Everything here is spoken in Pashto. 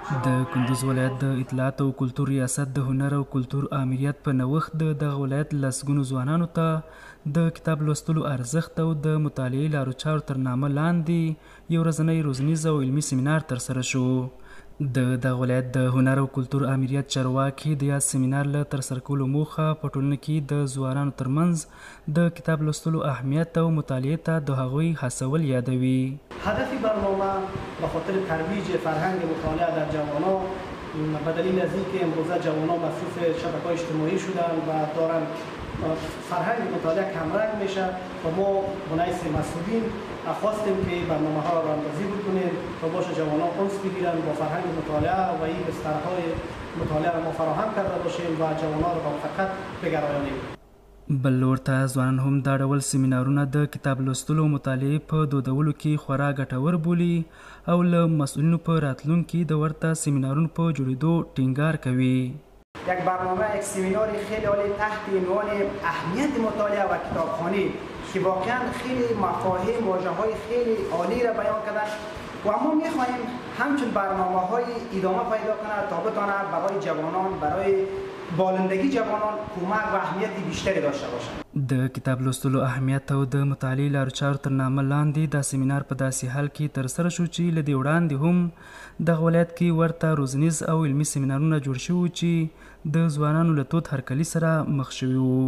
د کندوز ولایت د اطلاعات او کلتور ریاست د هنر او کلتور آمریت په نوښت د دغه ولایت لسګونو ځوانانو ته د کتاب لوستلو ارزښت او د مطالعې لارو چارو تر نامه لاندې یو ورځنی روزنیز او علمي سیمینار ترسره شو. د دغه ولایت د هنر او کلتور آمریت چارواکي د یاد سیمینار له ترسره کولو موخه په ټولنه کې د ځوانانو ترمنځ د کتاب لوستلو اهمیت او مطالعې ته د هغوی هڅول یادوي. هدف برنامه به خاطر ترویج فرهنگ مطالعه در جوانان، به دلیل از اینکه امروزه جوانان مصروف شبکه‌های اجتماعی شدن و دارن فرهنگ مطالعه کمرنگ میشه و ما به حیث مسئولین خواستیم که برنامه ها را اندازی بکنیم تا باشه جوانان انس بگیرن با فرهنگ مطالعه و این بسترهای مطالعه را ما فراهم کرده باشیم و جوانان را به موفقیت بگرایانیم. بل لور ته ځوانان هم دا ډول سیمینارونه د کتاب لوستلو او مطالعې په دودولو کې خورا ګټور بولي او له مسؤلینو په راتلونکي د ورته سیمینارونو په جوړېدو ټینګار کوي. یک برنامه، یک سمینار خیلی عالی تحت عنوان اهمیت مطالعه و کتابخوانی که واقعا خیلی مفاهیم، واژه‌های خیلی عالی را بیان کردن و ما می‌خواهیم همچون برنامه‌های ادامه پیدا کنه تا بتانه برای جوانان، برای بالندگی جوانان کمک و اهمیت بیشتری داشته باشد. د کتاب لوستلو اهمیت او د مطالعې لارو چارو تر نامه لاندې دا سیمینار په داسې حال کې ترسره شو چې له دې وړاندې هم دغه ولایت کې ورته روزنیز او علمي سیمینارونه جوړ شوي وو چې د ځوانانو له تود هرکلي سره مخ شوي وو.